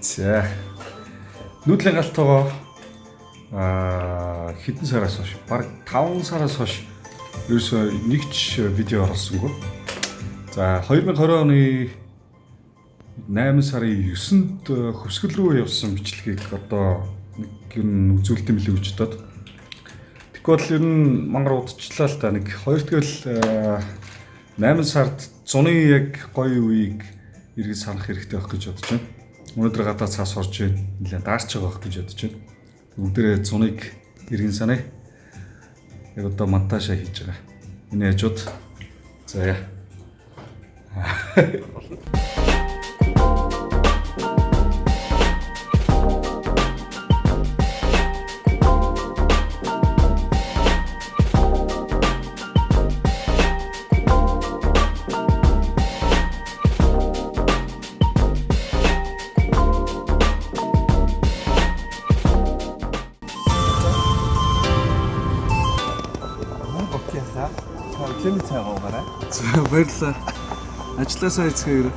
За. Нүүдлийн галтгоо хэдэн сараас хойш, бараг 5 сараас хойш ерөөсөө нэг ч видео оруулсангүй. За, 2020 оны 8 сарын 9-нд Хөвсгөл рүү явсан бичлэгийг одоо нэг юм үзүүлдэм билүү гэж бодоод. Тэгэхгүй бол ер нь мангар удчихлаа л та. Нэг хоёр тэгэл 8 сард зуны яг гоё үеийг эргэж санах хэрэгтэй байх гэж бодож байна. Өнөөдөр гадаа цаас орж байна. Нэлээд даарч байгаа байх гэж бодож байна. Бүгдээрээ зуныг эргэн саная. Яг одоо монтажаа хийж байгаа. Энэ хажууд за яа. Окей. Та өглөөний цайгаа уугаарай. За, баярлалаа. Ажлаасаа эцгээр.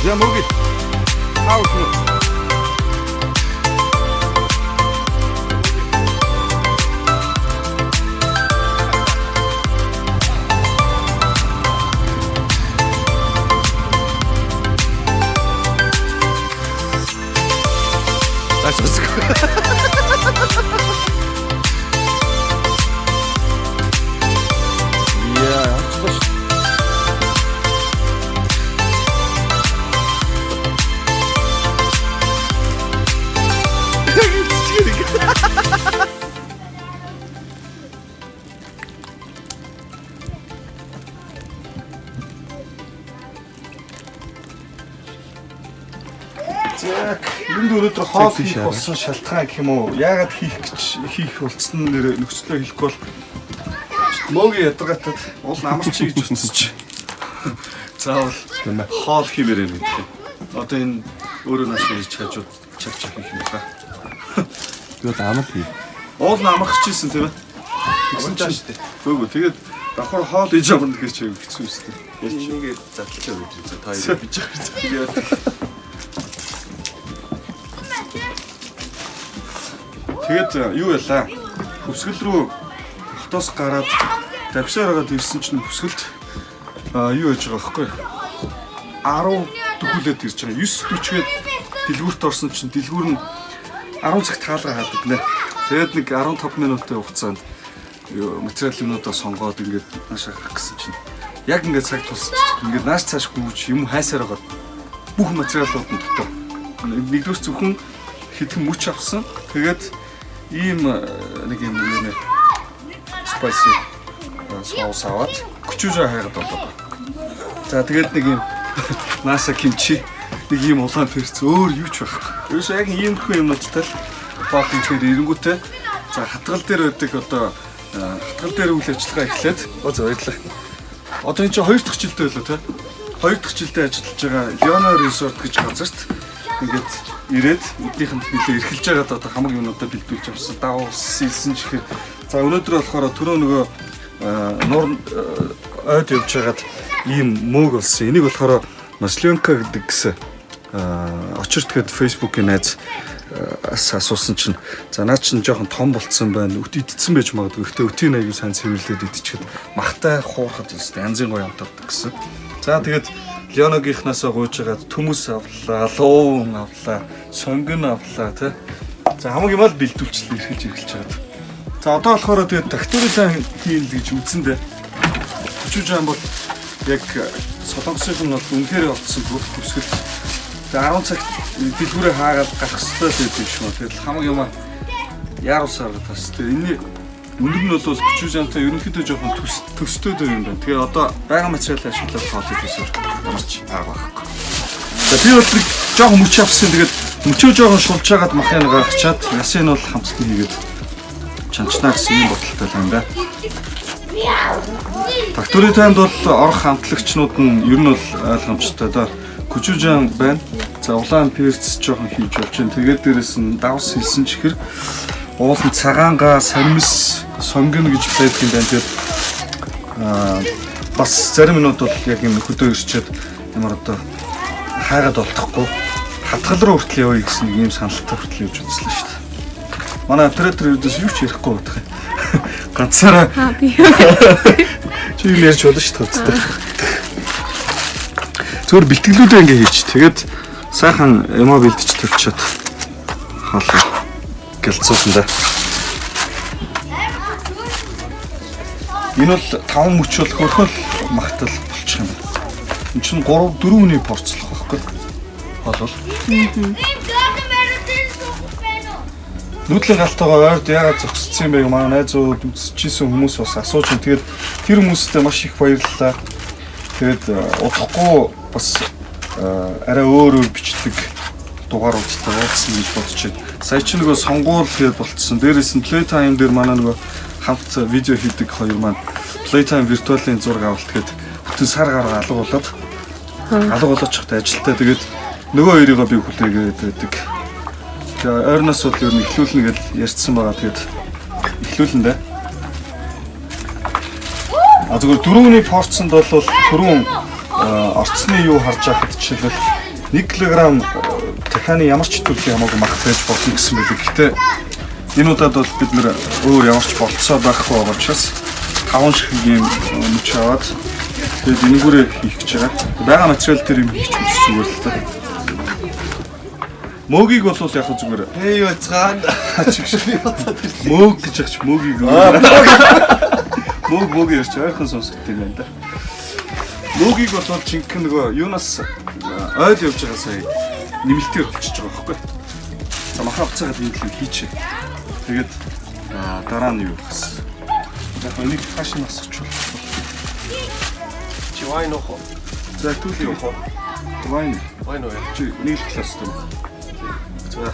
За, мөги. Хаа үгүй. Тааш үсгүй. Яа, очлоо шүү. За, энд өнөөдөр хоол хийх болсон шалтгаан гэх юм уу? Яагаад хийх гэж хийх болцсон нэр нөхцлөө хэлэхгүй бол мөөгийн ядаргаатад уул нь амарч гэж утсан чи. Заавал хоол хиймээр юм гэдэг. Одоо энэ өөрөө нааш хийж хажууд чаг чаг хийх юм байна. Тэгвэл амал хий. Уул нь амарх чийсэн тийм ээ. Тэгсэн чинь шүү дээ. Үгүй тэгээд давхар хоол хийж амарна гэхэр чи хэцүү шүү дээ. Яаж нэг задлж байгаа гэж үзээ. Та хоёр биж байгаа. Тэгээд юу ялаа? Хөвсгөл рүү хотоос гараад давшаар хагаад ирсэн чинь хөвсгөлд юу яаж байгаа байхгүй 10 дөхүүлээд ирж байгаа. 9:40-гээд дэлгүүрт орсон чинь дэлгүүр нь 10 цагт хаалга хаадаг нэ. Тэгээд нэг 15 минутын хугацаанд материал юмнуудаа сонгоод ингээд нааш харах гэсэн чинь яг ингээд цаг тусч ингээд нааш цааш гүйж юм хайсаар байгаа бүх материалууд нь дотор. Нэгдүгээр зөвхөн хэдхэн мөч авсан. Тэгээд ийм нэг юм нэ spicy соус аваад көчүүжээ хайгаад болоо. За, тэгээд нэг юм нааса кимчи, нэг ийм улаан перц, өөр юу ч байхгүй. Ерөөсөө яг иймэрхүү юмнуудтай л хоол хийхээр эренгүүтээ за хатгал дээр байдаг одоо хатгал дээр үйл ажиллагаа эхлээд оо за баярлалаа. Одоо энэ чинь хоёр дахь жилдээ байлаа те. Хоёр дахь жилдээ ажиллаж байгаа Leona Resort гэж газарт ингээд ирээд эднийхэнд нэлээ эрхэлж байгаад одоо хамаг юмнуудаа бэлдүүлж авсан. Даваа ус илсэн чихэр. За, өнөөдөр болохоор түрүү нөгөө нуур ойд явж байгаад ийм мөөг болсон. Энийг болохоор Масленка гэдэг гэсэн очирт гээд Facebook-ийн найз ас асуусан чинь за наа чинь жоохон том болцсон байна. Өт идсэн байж магадгүй. Гэтэ өтийн аягүй сайн цэвэрлээд идчихэд махтай хуурахад өстэй янзын гоё амтардаг гэсэн. За, тэгээд Леоногийнхнаасаа гуйж хагаад төмөс авлаа, луун авлаа, сонгон авлаа тий. За, хамаг юм ал бэлдүүлчихлээ эрхэлж эрхэлж хагаад. За, одоо болохоор тэгээд докторийн хийн л гэж үзэн дээ. Хүчүүж юм бол яг солонгосын нь бол үнэхээр олдсон бүх төвсгөл Тэгээ 10 цагт дэлгүүрээ хаагаад гарах хэрэгтэй л байдаг юм шиг. Тэгээд хамаг юм яаруулсаар тас. Тэгээ энэний өндөр нь бол gochujang-тай ерөнхийдөө жоохон төстэй юм байна. Тэгээ одоо байгаа материал ашиглаад хоол идээсээр ямар ч арга байхгүй. Би бол нэг жоохон мөч авсан. Тэгээд мөчөө жоохон шулж хагаад махыг гаргачаад ясын нь бол хамтд нь хийгээд чанчнаа гэсэн юм бодолтой л юм байна. Factory time-д бол орох хамтлагчнууд нь ер нь бол ойлгомжтой доо. Gochujang байна. За улаан перц жоохон хийж болж байна. Тэгээд дээрэс нь давс хийсэн чихэр уул нь цагаангаа, сармис, сонгино гэж байдаг юм байна. Тэгээд бас зарим минут бол яг юм хөдөө ирчээд ямар одоо хайгаад болтохгүй хатгал руу хүртэл явъя гэсэн нэг юм саналтай хүртэл явж үзлээ шүү дээ. Манай оператор ердөөс юу ч ярихгүй байх юм. Ганцаараа чи юм ярьж болно шүү дээ. Зүгээр бэлтгэлүүдээ ингээ хийж тэгээд сайхан юмаа бэлдэж тавьчаад хоолоо гэлцүүлсэн да. Энэ бол 5 мөч бол хөрхөл магтал болчих юм байна. Энд чинь 3 4 хүний порцлох байхгүй. Хоол бол. Нүүдлийн галтайгаа ойрд яагаад зогссон юм бэ манай найзууд үзчихсэн хүмүүс бас асууж байна. Тэгээд тэр хүмүүстээ маш их баярлалаа. Тэгээд удахгүй бас арай өөр өөр бичлэг дугааруудтай уулзсан гэж бодож байна. Сая чи нөгөө сонгуул тэгээд болцсон. Дээрээс нь Playtime дээр манай нөгөө хамт видео хийдэг хоёр маань Playtime virtual-ын зураг авалт гээд бүтэн сар гараа алга болоод алга болоод чахтай ажилтаа. Тэгээд нөгөө хоёрыгоо би хүлээгээд байдаг. Тэгээ ойрноос бол ер нь эхлүүлнэ гэж ярьсан байгаа. Тэгээд эхлүүлнэ дээ. А зүгээр дөрөвний порцонд бол түрүүн орцны юу харж байхад жишээлбэл 1 кг дахианы ямар ч төрлийн хамаагүй мах байж болно гэсэн байлээ. Гэхдээ энэ удаад бол бид нэр өөр ямар ч болцоо байхгүй байгаа учраас 5 шиг юм мөч аваад тэгээд энэгүүрээ хийх гэж байгаа. Байгаа материал дээр юм хийх гэж зүгээр л та. Мөөгийг бол яг зүгээр Хей бацгаан. Мөөг гэж яач мөөгийг мөөг мөөг ярьч ойрхон сонсогддог юм байна да. Мөөгийг бол жинхэнэ нөгөө юунаас ойл явж байгаа сая нэмэлтээр болчихж байгаа байхгүй. За маха буцаагаад энэ төлөв хийчихэ. Тэгээд дараа нь юу гэсэн. Яг энийг хааш нь асгач болох. Чи вайн уух уу? За түүл явах уу? Вайн. Вайн уу? Чи нэг л глас юм. За.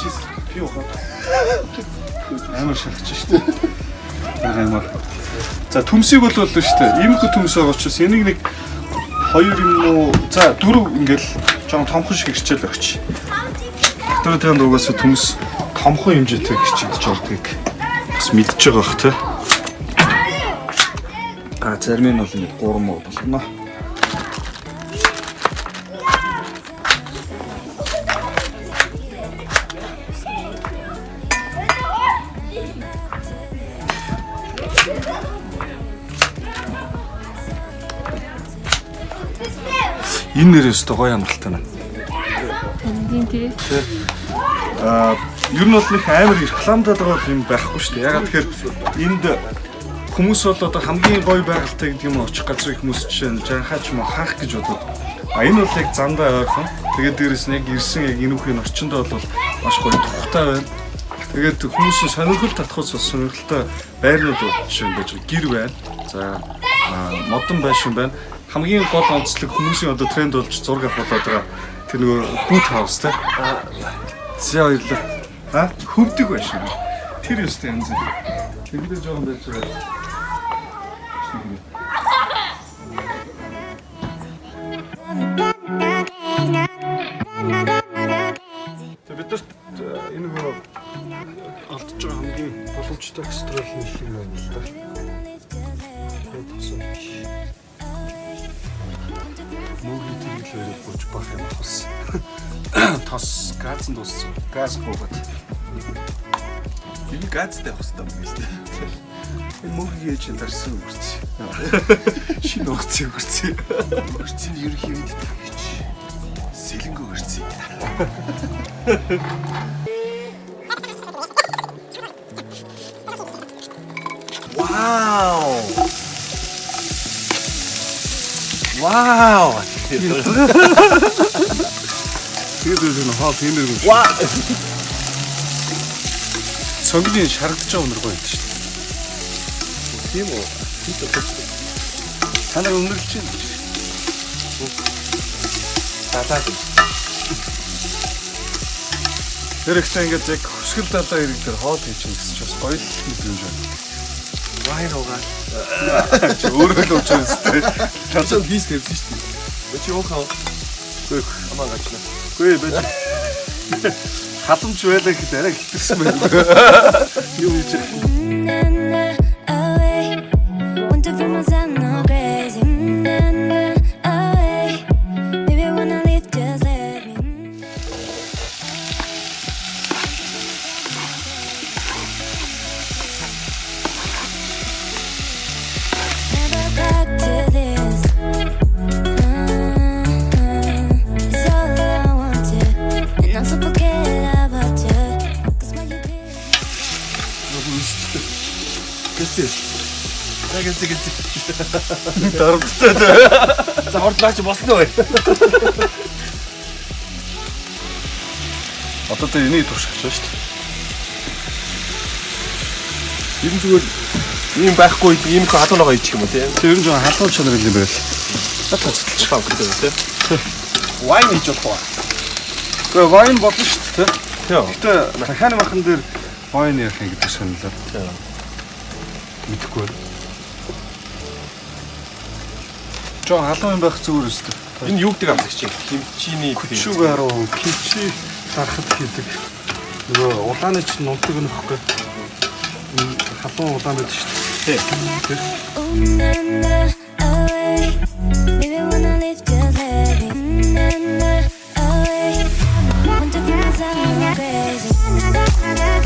Чи пи уух уу? Амар шалгаж штэ. Байгаа юм аа. За төмсийг бол л штэ. Иймэрхүү төмс байгаа учраас энийг нэг хоёр юм уу? За дөрөв ингээл жоохон томхон шиг хэрчээл өгч. Factory time-д угаасаа төмс томхон хэмжээтэй хэрчигдэж ордгийг бас мэдж байгаа бах те. А зарим нь бол ингэ 3 муу болно. Энэ нэр өстө гоё амралтай байна. Тийм тий. Аа, ер нь бол нэг амар рекламдаад байгаа юм байхгүй шүү дээ. Ягаад тэгэхээр энд хүмүүс бол одоо хамгийн гоё байгальтай гэдэг юм очих газрын хүмүүс жишээ нь Жанхаа ч юм уу хаах гэж бодод. А энэ бол яг замдаа ойрхон. Тэгээд дээрэс нь яг ирсэн яг энэ үхийн орчиндөө бол маш гоё тухтай байна. Тэгээд хүмүүсийн сонирхол татхуус бас сонирхолтой байрнууд жишээ нь байж гэр байна. За модон байшин байна. Хамгийн гол онцлог хүмүүсийн одоо тренд болж зураг авах болоод байгаа тэр нөгөө boot house те. За баярлалаа. А хөвдөг байшин. Тэр ёстой янз. Тэгэхдээ жоохон байж байгаа. Тэг бид нарт энэ нөгөө олдож байгаа хамгийн боломжтой гастрол нэг юм байна л да. Мөгийн тэргэлээр бууж бах юм авах. Тос газан дууссан. Газ буугаад. Энэ газтай явах хэрэгтэй юм байна шүү дээ. Энэ мөгийн ээж дарсан өгөрц. Шинэ өгөрц өгөрц. Өгөрцийн ерөнхий үед тавьж. Сэлэнг өгөрц. Вау! Вау. Тэгээд үл энэ хоол тиймэрхүү. Вау. Сонгины шаргаж байгаа өнөр гоё юм шүү дээ. Тийм үү? Та нар өнөрлөж байна. Далаа. Тэр ихтэй ингээд яг хөсгөл далаа ирэг дээр хоол хийж чинь гэсэн чинь бас гоё л мэдрэмж байна. Вайн уугаа. Чи өөрөө л ууж байгаа зү. Чамд хийс тавьсан шүү дээ. Чи уухаа. Үгүй Хамаа гачлаа. Үгүй байж. Халамж байлаа гэхэд арай хэтэрсэн байна. Юу хийж Na, away. Want to feel myself no crazy. Na, na, away. Baby, wanna leave, just let me. Never back to this. It's all I wanted, and I'm so forget about you. 'Cause what you did. Гэлцээ. За гэлцээ гэлцээ. дарамттай. За хордлаач босно уу? Одоо тэ энийг туршиж байна шүү дээ. Ер нь зүгээр ийм байхгүй ийм их халуун ногоо ичих юм уу тийм? Тэр нь жоохон халуун чанар юм байл. За тацалж. Пав гэдэг тийм. Вайн хийж болох уу? Гэхдээ вайн болно шүү дээ. Тийм. Гэтэ дахианы махан дээр вайн ярих юм гэдэг сонирхолтой. Мэдэхгүй байна. Жоо халуун юм байх зүгээр өстэй. Энэ юу гэдэг амтлагч юм? Кимчиний Күчүүгээр уу кимчи дарахад хийдэг. Нөгөө улааны чинь нунтаг нөхгүй. Энэ халуун улаан байдаг шүү дээ. Ooh, na, na, away. Baby, wanna leave, just let me. Na, na, away. Want to feel myself no crazy.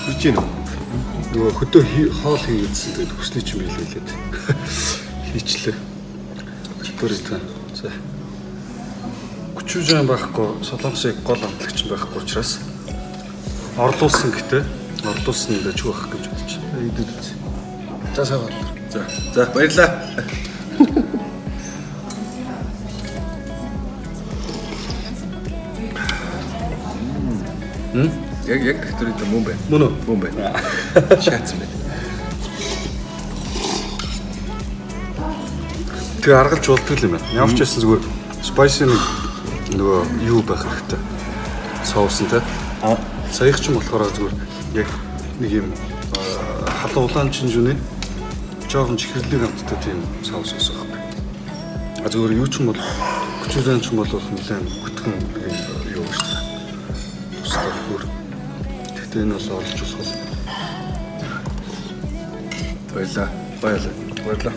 Хүрж гин үү? Нөгөө хөдөө хоол хийгээдсэн тэгээд хүсний чинь билээлээд хийчлээ. Чипэртэй. За. Гүчүүжэн байхгүй, Солонгосыг гол амтлагч байхгүй учраас орлуулсан гэтээ орлуулсан нь дажгүй байх гэж бодож байна. Идэв. За сайн бодлоо. За. За баярлаа. Яг яг докторийн мөн байна. Мөн үү? Мөн байна. Шаацсан байна. Тэгээ аргалж болдог юм байна. Ямар ч байсан зүгээр spicy нэг нөгөө юу байх хэрэгтэй. Соус нь те. Саях ч юм болохоор зүгээр яг нэг юм халуун улаан чинжүүний жоохон чихэрлэг амттай тийм соус байсан байхгүй. А зүгээр юу ч юм бол хүчүүлэн ч юм бол нэлээд хөтгөн юу шүү дээ. Тустай хөр. Гэхдээ энэ бол орлож болох. Баярлаа. Баярлалаа. Баярлалаа.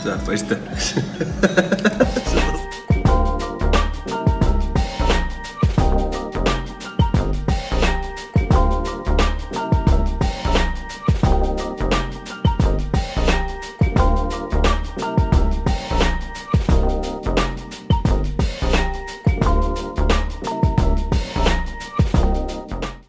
За баяртай.